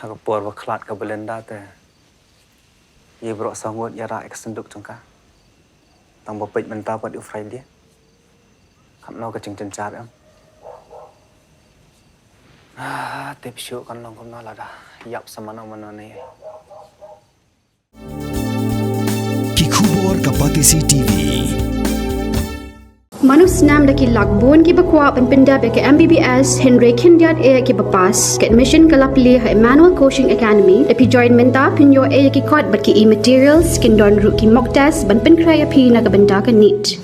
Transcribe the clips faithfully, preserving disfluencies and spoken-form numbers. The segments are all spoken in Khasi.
Ha ka por ba khlad ka Belinda te, ïa baroh saw ngut ïa rah ïa ka synduk jong ka. Tang ba peit mynta pat u Friday. Katno ka jingjynjar em. Ah, tip shuh kan long kumno lada ïap sa mano mano ne. Ki khubor ka Batesi T V. Mano snam da ki lak bun kiba kwah ban pyndep ïa ka M B B S hynrei khyndiat eh kiba pass. Ka admission ka la plie ha Emmanuel Coaching Academy. Da phi join mynta phin ïoh eh ïa ki kot bad ki e-materials, kin don ruh ki mock test ban pynkhreh ïa phi na ka bynta ka NEET.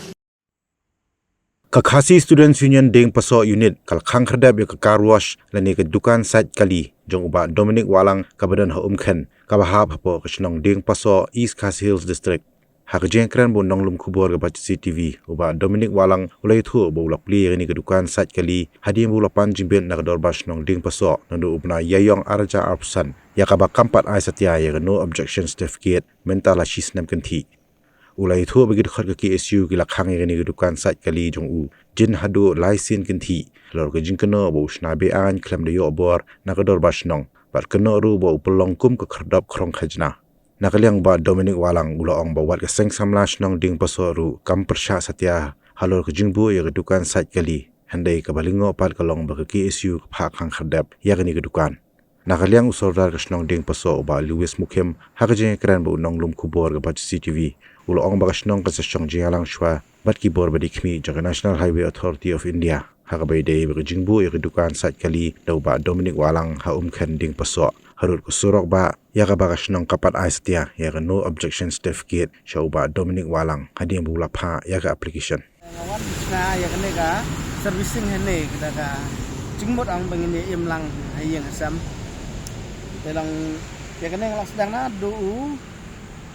Ka Khasi Students Union Diengpasoh Unit ka la khang khyrdep ïa ka car wash lane ka dukan sait kali jong u Bah Dominic Wahlang kaba don ha Umkhen, kaba hap hapoh ka shnong Diengpasoh, East Khasi Hills District. Ha ka jingkren bad u nonglum khubor ka Batesi T V, u Bah Dominic Wahlang u la ïathuh ba u la plie ïa kane ka dukan sait kali hadien ba u la pan jingbit na ka dorbar shnong Diengpasoh naduh u bnai Ïaïong arhajar arphew san, ïa kaba kam pat ai satia ïa ka no objection certificate mynta la shi snem kynthih. U la ïathuh ba ki dkhot ka K S U ki la khang ïa kane ka dukan sait kali jong u jin haduh lai sien kynthih halor ka jingkynnoh ba u shna be-aiñ khlem da ïoh bor na ka dorbar shnong, bad kynnoh ruh ba u pynlong kum ka khyrdop khrong khajna. Na ka liang u Bah Dominic Wahlang u la ong ba wat ka seng samla shnong Diengpasoh ruh kam pyrshah satia halor ka jingbuh ïa ka dukan sait kali, hynrei kaba lyngngoh pat ka long ba ka K S U ka phah khang khyrdep ïa kane ka dukan. Na ka liang u Sordar ka shnong Diengpasoh u Bah Lewis Mukhim, ha ka jingkren bad u nonglum khubor ka Batesi T V, u la ong ba ka shnong kan sa shong jingïalang shuwa bad ki bor ba dei khmih jong ka National Highway Authority of India ha kaba ïadei bad ka jingbuh ïa ka dukan sait kali da u Bah Dominic Wahlang ha Umkhen Diengpasoh harud ka surok bah, ïa kaba ka shnong kam pat ai satia ïa ka no objection certificate sha u Bah Dominic Wahlang hadien ba u la phah ïa ka application. Nga wan shna ïa kane ka servicing hangne, ka da ka jingmut ong ba ngin ïa im lang ha ïing ha sem. Te long ïa kane nga la sdang naduh u,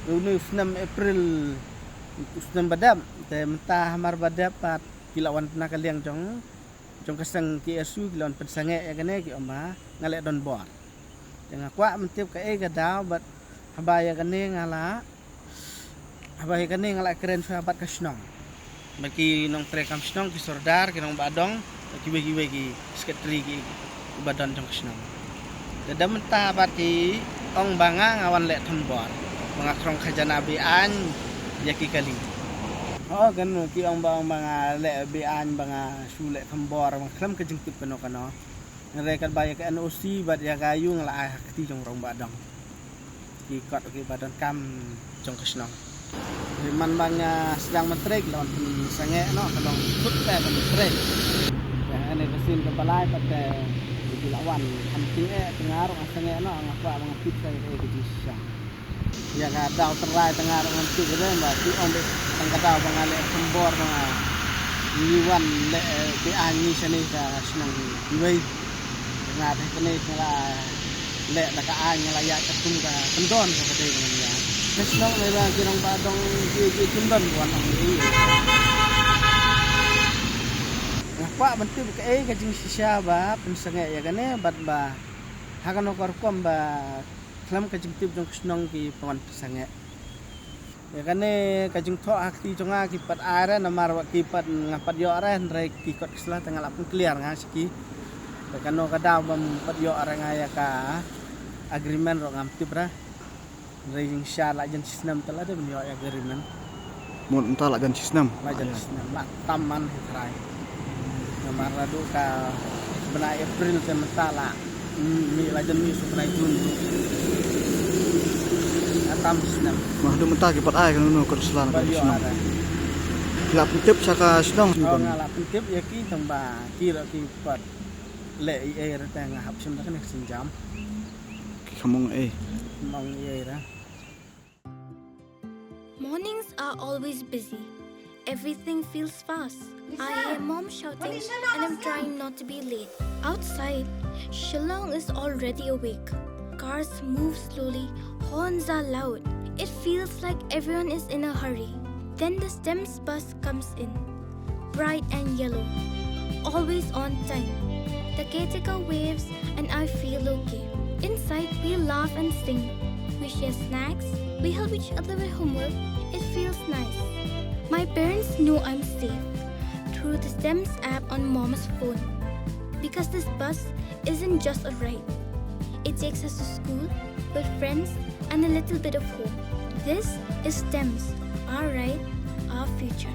u ne u snem April, u snem ba dep. Te mynta hamar ba dep pat ki la wan na ka liang jong, jong ka seng K S U ki la wan pynsangeh ïa kane, ki ong ba nga leh don bor. Te nga kwah ban tip kaei ka daw bad haba ïa kane nga la, haba ïa kane nga la kren shuwa bad ka shnong, bad ki nongtrei kam shnong, ki sordar, ki nongbah dong, bad kiwei kiwei ki secretary ki, kiba don jong ka shnong. Te da mynta pat ki ong ba nga, nga wan leh thombor, ba nga khrong khajna be-aiñ ïa ki kali. Ho, kan ki ong ba, ong ba nga leh be-aiñ, ba nga shu leh thombor, ba nga khlem ka jingtip kano kano. Hynrei katba ïa ka N O C bad ïa ka ïu nga la ai ha kti jong u rangbah dong, ki kot kiba donkam jong ka shnong. Hynrei man ba nga sdang ban trei ki la wan pynsangeh noh, ka long kut te ban trei. Ïa kane ka sien kaba lai pat te ki la wan, kam tieng eh te nga ruh nga sangeh noh, nga kwah ba nga tip sa ïa ka jingshisha. Ïa ka daw tynrai te nga ruh ngam tip re, ba ki ong ba tang ka daw ba nga leh thombor ba nga ngi wan leh, eh, be-aiñ ngi shane ka shnong kiwei. Nga te kane nga la leh da ka aiñ, nga la ïaid katkum ka kyndon kaba dei ba ngan ïaid. Ka shnong ne ba ki nongbah dong ki, ki kyndon wan ong ïa i. Nga kwah ban tip kaei ka jingshisha ba pynsangeh ïa kane bad ba ha kano ka rukom ba khlem ka jingtip jong ka shnong ki pynwan pynsangeh. Ïa kane ka jingthoh ha kti jong nga ki pat ai re, namar ba ki pat nga pat ïoh re, hynrei ki kot ki sla te nga la pynkliar nga sha ki. Ba kano ka daw bym pat ïoh re nga ïa ka agreement ruh ngam tip re. Hynrei jingshisha la jan shisnem te la dei ban ïoh ïa ka agreement. Mut mynta la jan shisnem. La jan shisnem, la tam man hi trai. Namar naduh ka bnai April te mynta la, mm, mih la jan mih shu bnai Jun tu. La tam shisnem. Mah haduh mynta ki pat ai kano kano kot sla na ka shnong. Ki la pyntip sha ka shnong. Oh, nga la pyntip ïa ki tang ba ki ruh ki pat leh ei ei re te nga hap shim da kane ka sienjam. Ki kham ong ei. Kham ong ei re. Mornings are always busy. Everything feels fast. I hear mom shouting and I'm trying not to be late. Outside, Shillong is already awake. Cars move slowly, horns are loud. It feels like everyone is in a hurry. Then the STEMS bus comes in. Bright and yellow, always on time. The caretaker waves and I feel okay. Inside, we laugh and sing. We share snacks, we help each other with homework. It feels nice. My parents know I'm safe through the STEMS app on mom's phone. Because this bus isn't just a ride, It takes us to school, with friends, and a little bit of home. This is STEMS, our right, our future.